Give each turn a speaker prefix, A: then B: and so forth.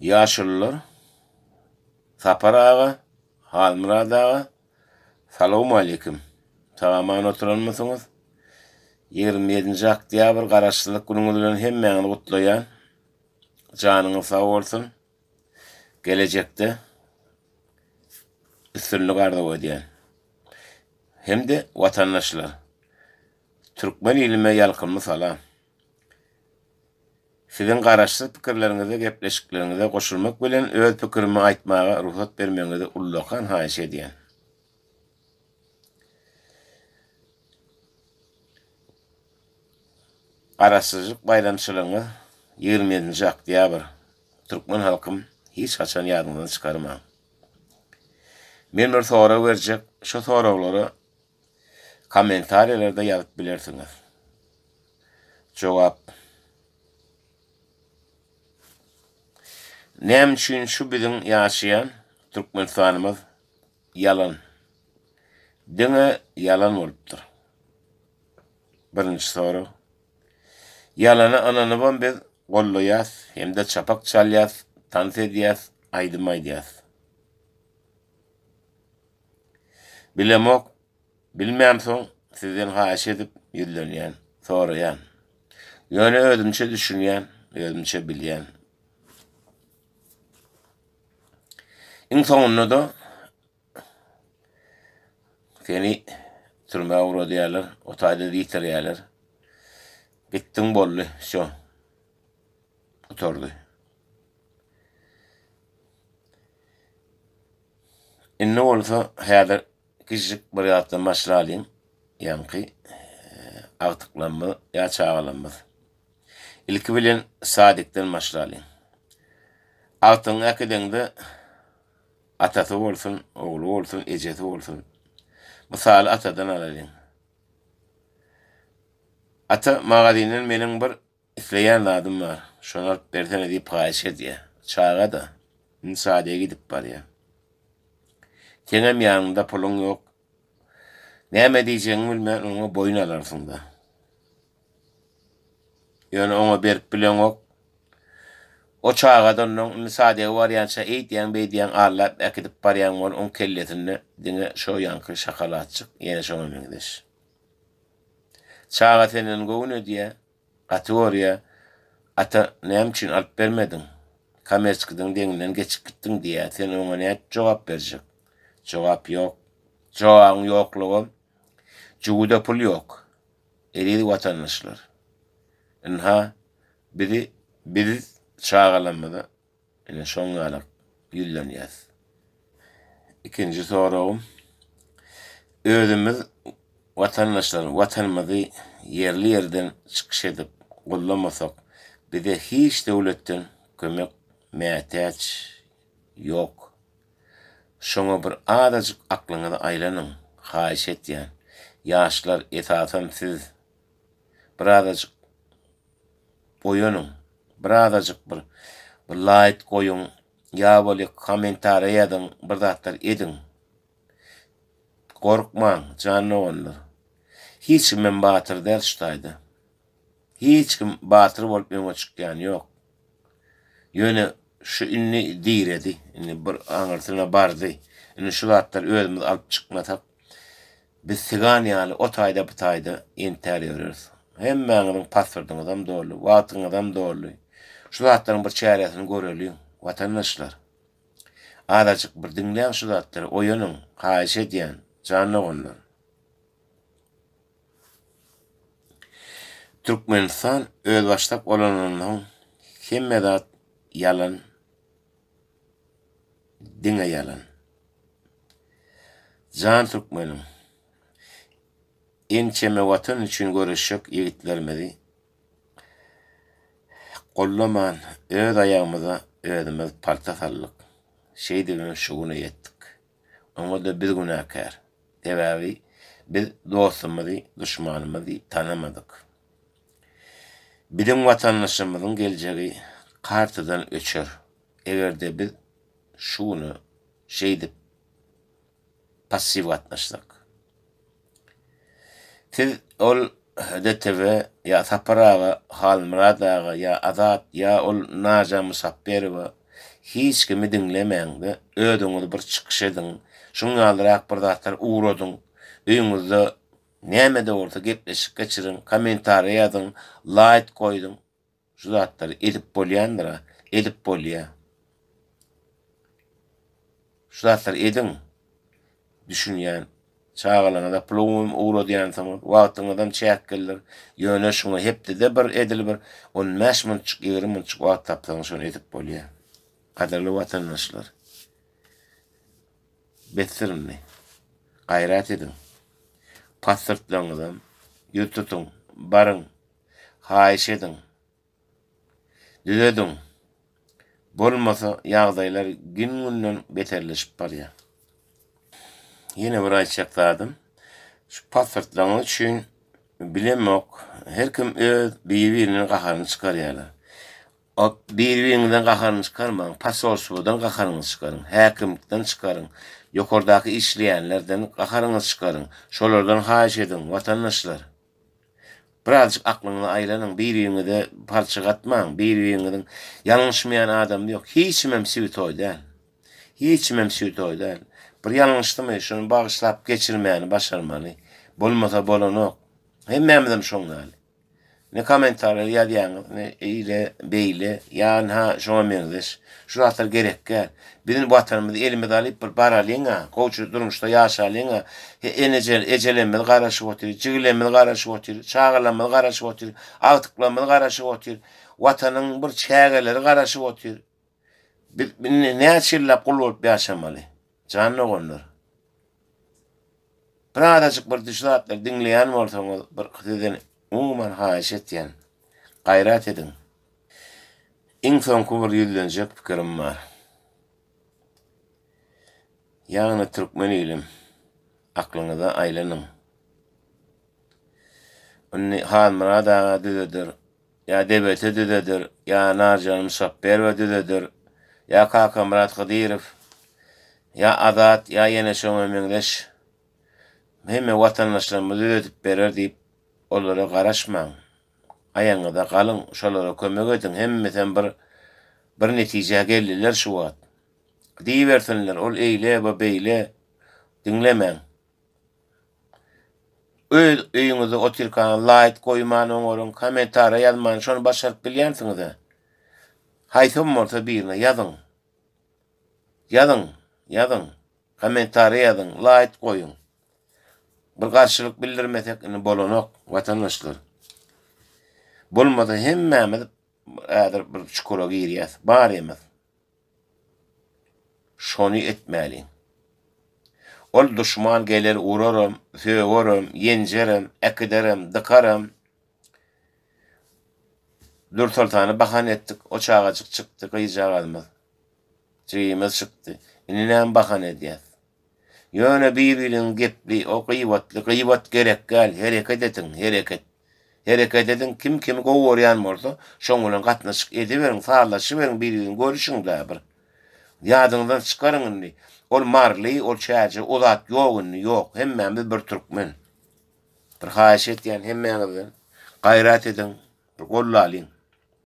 A: Ýaşulular, Sapar aga, Halmyrat aga, salowmaleýkim. Sag-aman oturanmysyňyz? 27-nji oktýabr Garaşsyzlyk günüňiz bilen hemmäňizi gutlaýan. Janyňyz sag bolsun. Gelejekde üstünlik arzuw edýän. Hem-de watandaşlar, türkmen ilime ýalkymly salam. Siziň garaşsyz pikirleriňize, gepleşikleriňize goşulmak bilen öz pikirimi aýtmaga rugsat bermegiňizi ullakan haýyş edýän. Garaşsyzlyk baýramçylygyňyz 27-nji oktýabr türkmen halkym hiç haçan ýadyňyzdan çykarmaň. Men bir sorag berjek, şo soraglara Kommentariýalarda ýazyp bilersiňiz. Jogap. Näme üçin şu biziň ýaşaýan Türkmenistanymyz ýalan? Diňe ýalan bolupdyr. Birinji sorag. Ýalana ynanybam biz gollaýas hem-de çapak çalýas, tans edýäs, aýdym aýdýas. Bilemok, bilmämsoň sizden haýyş edip ýüzlenýän, soraýan. Ýöne özümçe düşünýän, özümçe bilýän. Iň soňunda-da seni türmä ugradýarlar, o taýda ýitirýärler. Gitdiň boldy, wsýo. Gutardy. Indi bolsa häzir kiçijik bir ýatdan başlalyň. Ýaňky agtyklarymyz ýa çagalarymyz. Ilki bilen sadikden başlalyň. Agtygyňy äkideňde atasy bolsun, ogly bolsun, ejesi bolsun. Mysaly atadan alalyň. Ata magazinden meniň bir Isleýän zadym bar, şony alyp bersene diýip haýyş edýär. Çaga-da, indi sadege gidip barýar. Seňem ýanyňda puluň ýok. Näme diýjegiňi bilmän oňa boýun alarsyň-da. Ýöne oňa berip bileňok. O çaga-da onnoň indi sadege barýança eýdýäň, beýdýäň, allap äkidip barýaň bol, oň kellesinde diňe şo ýaňky şokoladjyk, ýene şoňa meňzeş. Çaga senden göwün edýä, gaty görýä, Ata, näme üçin alyp bermediň? Komerçkidiň deňinden geçip gitdiň diýýä. Sen oňa nädip jogap berjek? Jogap ýok. Jogabyň ýoklugam, jübüde pul ýok. Eziz watandaşlar! Ynha, bizi, biz çagalarymyza Ine şoň ýalak ýüzlenýäs. Ikinji soragym, özümiz watandaşlar watanymyzy ýerli-ýerden çykyş edip gollamasak, bize hiç döwletden kömek mätäç ýok. Şoňa bir azajyk aklyňyzy aýlanyň, haýyş etýän. Ýaşlar, esasam siz birazajyk Oýanyň. Birazajyk bir bir laýk goýuň ýa bolýa kommentariýa ýazyň bir zatlar ediň. Gorkmaň jan doganlar. Hiç kimem batyr däl şu taýda. Hiç kim batyr bolup öňe çykýan ýok. Ýöne şu indi diredi. Indi bir aňyrsyna bardy. Indi şu zatlary özümiz alyp çykmasak Biz sygan ýaly o taýda bu taýda entär ýöreris. Hemmäňiziň pasportyňyzam doldy, wagtyňyzam doldy. Şu zatlaryň bir çäresini göreliň, watandaşlar. Azajyk bir diňläň şu zatlary, oýanyň, haýyş edýän, jan doganlar. Türkmenistan özbaşdak bolanyndan soň hemme zat ýalan, diňe ýalan. Jan türkmenim. Ençeme watan üçin göreşjek ýigitlerimizi gollaman öz aýagymyza özümiz palta saldyk. Şeýdibem şu güne ýetdik. Oňa-da biz günäkär. Sebäbi biz dostumyzy, duşmanymyzy tanamadyk. Biziň watandaşymyzyň geljegi kartadan öçer. Eger-de biz şu güne şeýdip passiw gatnaşsak. Siz ol DTV ýa Sapar aga, Halmyrat aga ýa Azat ýa ol Naja Musapberowa. Hiç kimi diňlemäň-de, özüňiz bir çykyş ediň, şuň ýalyrak bir zatlar ugradyň, öýüňizde näme-de bolsa gepleşik geçiriň, kommentariýa ýazyň, laýk goýduň. Şu zatlary edip bolýandyr-a, edip bolýa. Şu zatlary ediň. Düşünýän. Çagalaryňyza pulum ugradýansyňyz, wagtyňyzam çäklidir. Ýöne şuňa hepdede bir edil bir on bäş munçuk, 20 munçuk wagt tapsaňyz şony edip bolýar. Gadyrly watandaşlar. Besdir indi. Gaýrat ediň. Pasportlaryňyzam ýüz tutuň, baryň. Haýyş ediň. Düzediň. Bolmasa ýagdaýlar gün-günden beterleşip barýar. Ýene bir aýtjak zadym, şu pasportlaryňyz üçin bilemok, her kim öz biri-biriniň gaharyny çykarýarlar. Bir-biriňizden gaharyny çykarmaň, posolstwodan gaharyňyzy çykaryň, häkimlikden çykaryň, ýokardaky işleýänlerden gaharyňyzy çykaryň, şolardan haýyş ediň, watandaşlar. Birazjyk aklyňyzy aýlanyň, bir-biriňize palçyk atmaň, bir-biriňiziň ýalňyşmaýan adamy ýok, hiç kimem switoý däl. Hiç kimem switoý däl. Bir ýalňyşdymy, şony bagyşlap geçirmäni başarmaly. Bolmasa bolanok. Hemmämizem şoň ýaly. Ne kommentariýa ýazýaňyz, ne eýle, beýle, ýa ynha şoňa meňzeş. Şu zatlar gerek däl. Biz indi watanymyzy elimize alyp bir baralyň-a, gowja durmuşda ýaşalyň-a. He eneje, ejelerimiz garaşyp otyr, jigilerimiz garaşyp otyr, çagalarymyz garaşyp otyr, agtyklarymyz garaşyp otyr. Watanyň bir çägeleri garaşyp otyr. Biz indi näçe ýyllap gul bolup ýaşamaly? Jan doganlar. Bir azajyk bir şu zatlary diňleýän bolsaňyz, bir sizden umuman haýyş etýän. Gaýrat ediň. Iň soňky bir ýüzlenjek pikirim bar. Ýagny türkmen ilim, aklyňyza aýlanyň. Indi Halmyrat aga düzeder, ýa DBT düzeder, ýa Narjan Musapberowa düzeder, ýa Kakamyrat Hydyrow, ýa Azat, ýa ýene şoňa meňzeş hemme watandaşlarymyz düzedip berer diýip olara garaşmaň. Aýagyňyza galyň, şolara kömek ediň, hemmesem bir bir netijä geldiler şu wagt. Diýibersinler, ol eýle, bu beýle, diňlemäň. Öz öýüňizde otyrkaňyz laýk goýman oňaryň, kommentariýa ýazman şony başaryp bilýänsiňiz-ä. Haýsam bolsa birine ýazyň. Ýazyň, ýazyň. Kommentariýa ýazyň, laýk goýuň. Bir garşylyk bildirmesek indi bolanok, watandaşlar. Bolmasa hemmämiz häzir bir çukura girýäs, barymyz. Şony etmäliň. Ol duşman geler uraram, sögerem, ýenjerem, äkiderem, dykaram. Dürsoltany bahana etdik, o çagajyk çykdy, gyzjagazymyz. Jigimiz çykdy. Indi näme bahana edýäs? Ýöne bir-biriňiň gepli, o gybatly, gybat gerek däl, hereket ediň, hereket. Hereket ediň, kim kimi gowy görýän bolsa, şoň bilen gatnaşyk ediberiň, sazlaşyberiň, bir-biriňi görüşiň-dä bir. Ýadyňyzdan çykaryň indi. Ol maryly, ol çäje, o zat ýok indi, ýok. Hemmämiz bir türkmen. Bir haýyş etýän hemmäňizden, gaýrat ediň, bir gollalyň.